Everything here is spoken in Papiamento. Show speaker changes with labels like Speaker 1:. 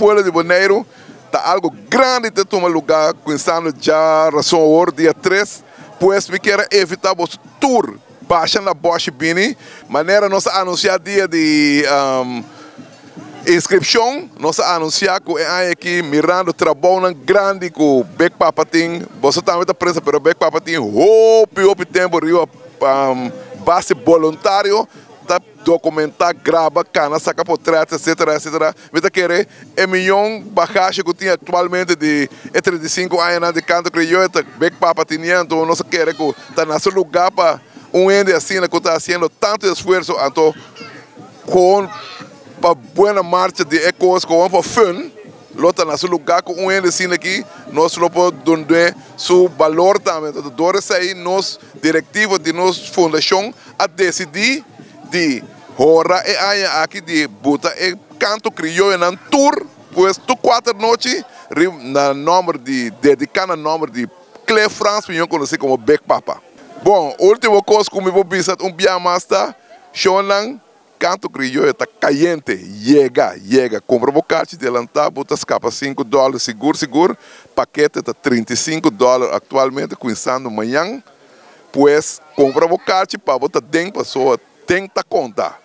Speaker 1: pueblo di Boneiru, ta algo grandi ta tuma lugá kuminsando djarason awor dia 3, pues mi kier a invitá boso tur basha na bòshi bini, manera nos a anunsiá dia di inskripshon, nos a anunsiá ku e aña aki mirando trabounan grandi ku Big Papa tin, boso tambe ta prensa pero Big Papa tin hopi hopi tempu riba base boluntario ta dokumentá, graba, kana, saka potrèt etsetera etsetera. Mi ta kere e miyon bagashi ku tin aktualmente di e 35 añanan di Kanto Krioyo ta Big Papa tiniendo, anto nos a kere ku ta na su lugá pa un hende asina ku ta hasiendo tantu esfuerso anto kon pa buena marcha di e kos kon pa fun lo ta na su lugá ku un hende asina aki nos lo por dunde su balor tambe. Anto dor esei nos direktiva di nos fundashon a desidí di hora e aña aki di buta e Kanto Krioyonan tur, pues tur kuater nochi riba na nòmber di dediká na nòmber di Cliff Frans mihó konosí komo Big Papa. Bon, último kos ku mi por bisa un bia mas ta, shownan Kanto Krioyo ta kayente, yega, yega, kumpra bo karchi delantá bo ta skapa sinku dòler sigur sigur, pakete ta 35 dòler aktualmente kuminsando mañan, pues kumpra bo karchi pa bo ta den pasobra den ta konta.